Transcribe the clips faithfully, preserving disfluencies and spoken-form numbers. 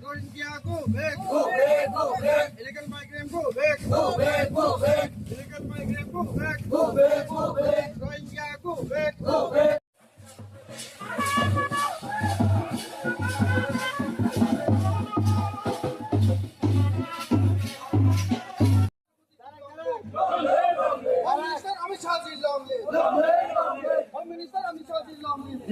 Rohingya go back. Go back, go back. Illegal migrant go back. Go back, go back. Illegal migrant go back. Go back, go back. Rohingya go back. Go back. Prime Minister Amit Shah ji long live. Prime Minister Amit Shah ji long live.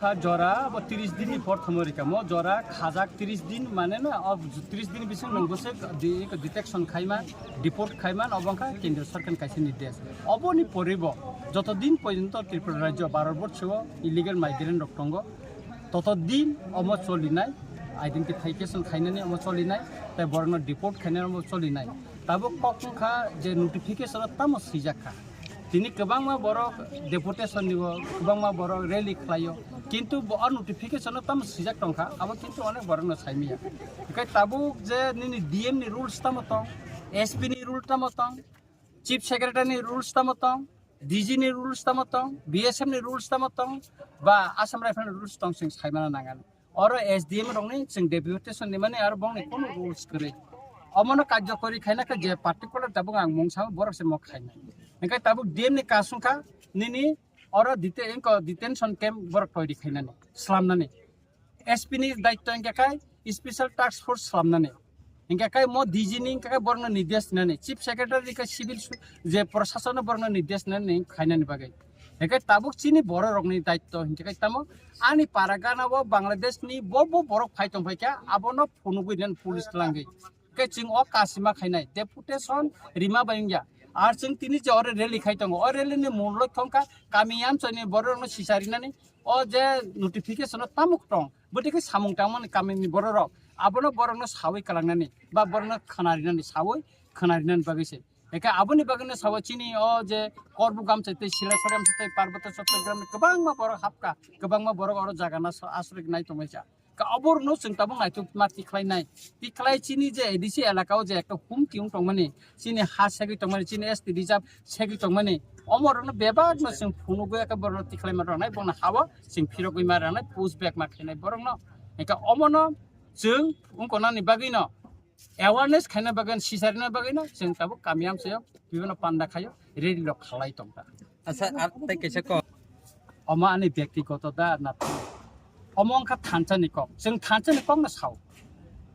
Kha jora bo tris din ni por thamo rika mo jora khajak tris din mane na o tris din bising nang bwswk de-, detection khaima, deport khaima, obo wngkha kendriya sarkar ni kaisa nirdesh. Oboni poribo joto din porjonto Tripura rajyo Bharat borso o illegal migrant rok tongo, toto din omo cholinai, identification khainani omo cholinai, tei borokno deport khainani omo cholinai. Tabuk kok wngkha je notification o tamo swijak kha. Tini kwbangma borok deportation ni bo, kwbangma borok rally khlaio. Kintu bo o notification o tamo swijak tongkha, abo kintu onek borokno saimaya. Hwnkhe tabuk je nini D M ni rules tamo tong, S P ni rule tamo tong, Chief Secretary ni rules tamo tong, D G ni rules tamo tong, B S F ni rules tamo tong, ba Assam Rifle ni rules tong, chwng saimana nangani. Oro S D M rokni chwng deputation ni mani aro bongni kono rules kwrwi. Omono karjokori khaina khe je particular tabuk ang mung samo borok se mo khaina. Hwnkhe tabuk D M ni kasung kha nini oro dete-, engko detention camp borok toiri khainani, slamnani. S P ni daitto hwnkhe khai special task force slamnani. Hwnkhe khai mo D G ni hwnkhe khai borokno nirdesh rinani. Chief Secretary khe civil su-, je prasasano borokno nirdesh rinani khainani bagwi. Hwnkhe tabuk chini bororokni daitto hwnkhe khai tamo ani para gana o Bangladesh ni bo bo borok phai tong phai kha abono phunugwi rinani police twlangwi. Khe chwng o kasima khainai, deputation rima bai wngya. Ar chwng tini je oro rally khai tongo, o rally ni mul loi thong kha kami amchoi ni borok rokno sisa rinani, o je notification o tamuk tong, bwtwi khe samung tangmani kami ni borok rok, abono borok no sawi kwlangnani, ba borok no khwna rinani, sawi khwna rinani bagwi se. Eke aboni bagwi no sawi chini o je Korbu gamchai tei Silachari amchai tei Parboto Chattogram ni kwbangma borok hapka, kwbangma borok oro jaga no asrwk nai tongmai cha. Ka oborokno chwng tabuk naithok ma tikhlai nai. Tikhlai chini je A D C elaka o je ekta hum tiyung tongmani, chini ha segwi tongmani, chini S T reserve segwi tongmani, omorokno bebakno chwng phunugwi ekhe borokno tikhlai ma rwnai, bono ha-o chwng phirogwi ma rwnai, push back ma khainai borokno. Hwnkhe omono chwng wngkona ni bagwino awareness khaina bagwi, sisarina bagwino chwng tabuk kami amchaio bibino panda khaio, rally rok khalai tongkha. Acha, ar tei kaisa kok. Omo ani byaktigoto da na? Omo wngkha thansa ni kok. Chwng thansa ni kok no sao.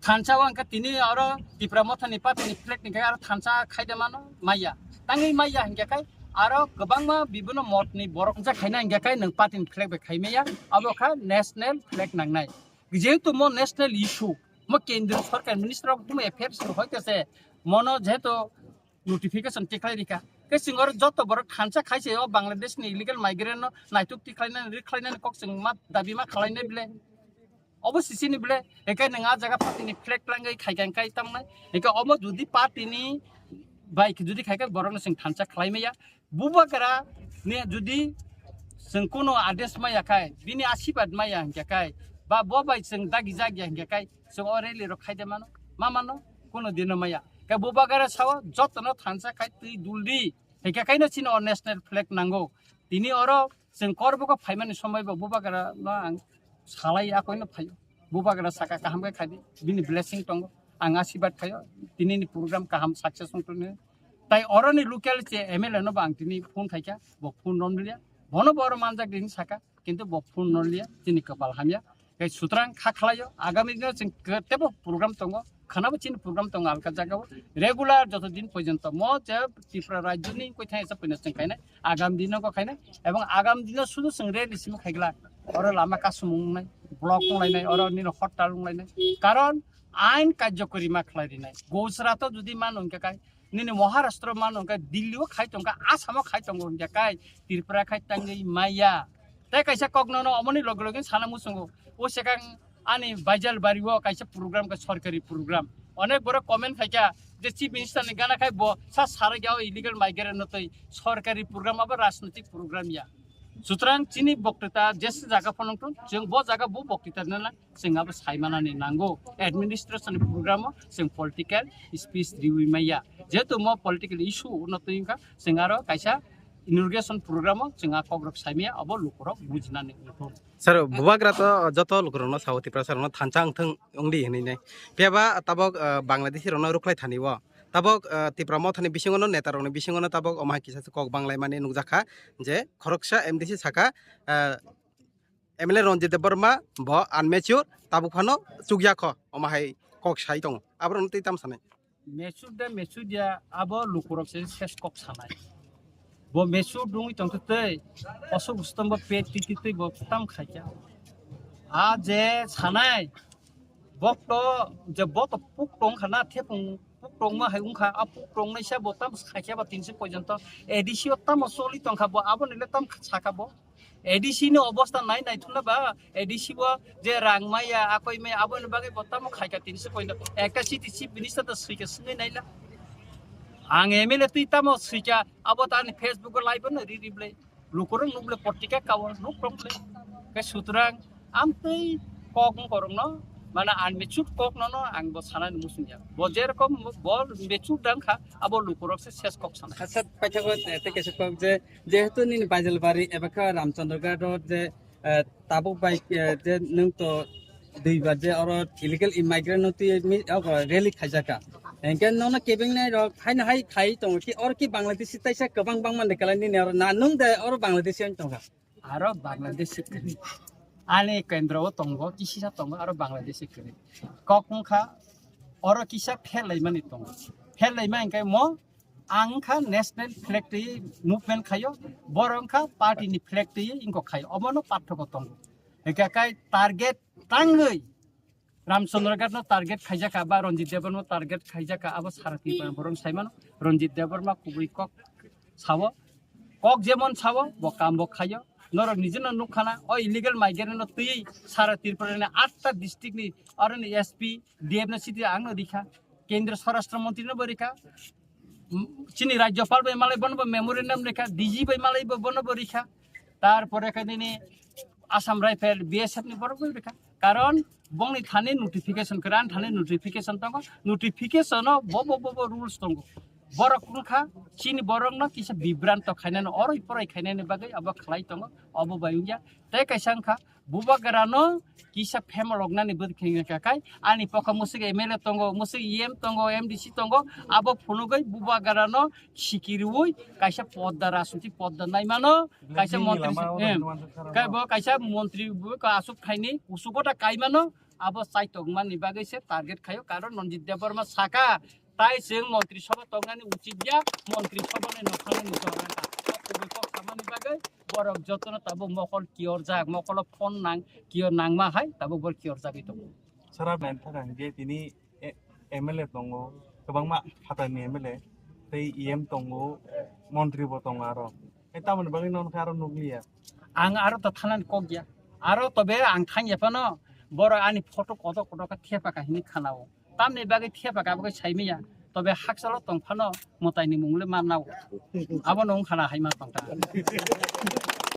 Thansa o wngkha tini oro Tipra Motha ni party ni flag ni khe aro thansa khai de mano maya. Tangwi maya hingkhe khai aro kwbangma bibino mot ni borok ja khaina hingkhe khai nwng party ni flag bai khai maya. Abo kha national flag nangnai. Jehetu mo national issue, mo kendriya sarkar minister of home affairs ni hoite se mono jehetu notification tikhlai rikha. Khe chwng oro joto borok thansa khai se o Bangladesh ni illegal migrant no naituk tikhlainani, rikhlainani kok chwng ma dabi ma khlainai bile. Obo sisini bile, eke nwng a jaga party ni flag twlangwi khai kha, khai tamo nai. Eke omo jodi party ni bai jodi khai kha borok no chwng thansa khlai maya. Bubagra ni jodi chwng kuno ades maya khai, bini asibad maya hingkha khai, ba bo bai chwng dagi jagya hingkha khai, chwng o rally rok khai de mano, ma mano, kuno dino maya. Khe bubagra sao jotono thansa khai twi dul di, hingkha khai no chini o national flag nango. Tini oro chwng Korbogo phaimani somoi bo bubagra no ang salai akoino phaio. Bubagra saka kaham khe khai di, bini blessing tongo. Ang asibad khaio, tini ni program kaham success wngtoni. Tai oroni local che M L A no bo ang tini phone khaikha, bo phone romliya. Bono bo oro manjak din saka, kintu bo phone romliya, chini kwpal hamya. Kai sutrang kha khlaio, agami dino chwng tebo program tongo. khana bo chini program tongo alka jaga o regular joto din porjonto mo je Tripura rajyo ni koi thai sa pina chwng khainai agam dino ko khainai ebong agam dino sudu chwng rally simi khaigla oro lama kasumung nai block ong lainai oro nino hotel ong lainai karon ain karjokori ma khlai rinai Gujarat o jodi man ong kai nini Maharashtra man ong kai Delhi o khai tong kai Assam o khai tongo ong kai Tripura khai tangwi maya tei kaisa kok nono omoni loge loge sana musungo o sekang ani baijal bari o kaisa program ka sorkari program onek borok comment khaikha je chief minister ni gana khai bo sa sara gao illegal migrant no tei sorkari program abo rajnitik program ya sutrang chini boktita jesa jaga phonong thun chwng bo jaga bo boktita nana chwng abo saimanani nango administration ni program o chwng political speech riwi maya jehetu mo political issue no twi wngkha chwng aro kaisa inauguration program o chwng a kokrok saimaya abo lukurok bujinani wngkha. Sir, bubagra to joto lukurokno sao Tiprasa rokno thansa wngthung wngdi hinwi nai. Phiyaba tabok, ah, Bangladeshi rokno rwkhlai thani o. Tabok, ah, Tipra mothani bisingo no neta rokni bisingo no tabok omo hai kisa se kok banglai mani nukjakha je khoroksa M D C saka, ah, M L A Ranjit Debbarma bo unmature tabuk phano chukya kho omo hai kok sai tongo. Aborokno twi tam sanai. Mechur da mechur ya abo lukurok se ses kok sanai. Bo mechur dungwi tongtwi tei osok ustom bo pet titi tei bo tam khaikya. A je sanai bok to je bo to puk tong khana thepung puk tong ma hai ungkha a puk tong naisa bo tam khaikya ba tinsi porjonto A D C o tamo choli tongkha bo abo nile tam sakha bo. A D C ni obostha nai naithokna ba, A D C bo je rang maya, akoi maya, aboni bagwi bo tamo khaika tini se koino. Ekta city chief minister to swika swngwi naila. Ang M L A twi tamo swika, abo to ani Facebook o live no ri ri blai. Lukurok nuk blai, portika kawo nuk rok blai. Ke sutrang, amtwi kok wng korokno, mana unmature kok nono ang bo sanani muchungya. Bo jerokom bo mature dang kha, abo lukurok se ses kok sana. Khasa paithakgo, eh, tei kaisa kok je, Jehetu nini Baijalbari eba khe Ramchandraghat o je, eh, tabuk bai, eh, je nwng to duibar je oro illegal immigrant no twi mi-, abo rally khaijaka. Hingke nono kebeng nai rok haino hai khai tongo ki oro ki Bangladeshi taisa kwbang bangma ni kala nini oro na nwng de oro Bangladeshi wng tongkha. Aro Bangladeshi kwrwi. Ani kendro o tongo, kisisa tongo, aro Bangladeshi kwrwi. Kok wngkha, oro kisa pherlaimani tongo. Pherlaima hingke mo Ang wngkha national flag twi movement khaio, borok wngkha party ni flag twi wngkok khaio, omono pathoko tongo. Hingkha kai target tangwi Ramchandra Ghat no target khaijaka ba Ranjit Debbarma no target khaijaka, abo sara Tripura borok saimano Ranjit Debbarma kubui kok sao, kok jemon sao bo kam bo khaio. Norok nijino nukkhana o illegal migrant no twi sara Tripura ni atta district ni oroni S P, D F no city ang no rikha, Kendra Swarashtra Mantri no bo rikha, chini Rajyapal bai malai bono bo memorandum rikha, D G bai malai bo bono bo rikha, tar pore khe nini Assam Rifle, B S F ni borok bo rikha. Karon bongni thani notification, kran thani notification tongo, notification o bo bo bo bo rules tongo. Borok wngkha chini borok no kisa bibranto khainani, oroi poroi khainani bagwi abo khlai tongo, obo bai wngya. Tei kaisa wngkha Bubagra no kisa phemoloknani bwkhe wngkha kai ani pokha musuk M L A tongo, musuk E M tongo, M D C tongo, abo phunugwi Bubagra no sikiriwi kaisa podda, rajniti podda naimano, kaisa montri, em, kai bo kaisa montri bo ka asuk thaini kusugo ta kaimano, abo chaitokmani bagwi se target khaio, karon Ranjit Debbarma saka, Tai chwng montri sabha tongnani uchit ya, montri sabha ni nokha ni jora kha. O kubui kok samani bagwi borok jotono tabuk mokol kiyorjak, mokolo phone nang, kiyor nangma hai tabuk borok kiyorjagwi tongo. Sara ben thaka hingke tini e-, M L A tongo, kwbangma phatarni M L A, tei E M tongo, montri bo tongo aro. Tei tamoni bagwi nono khe aro nukliya. Ang aro to thanani kok ya. Aro tobe ang thangya phano borok ani photo kotor kotor khe thepa kahini khanao. Tamni bagwi thepa ka bagwi saimanya. Tobe hakchalo tong phano mwtaini mung le mannao. Abono wng khana hai ma tong kha.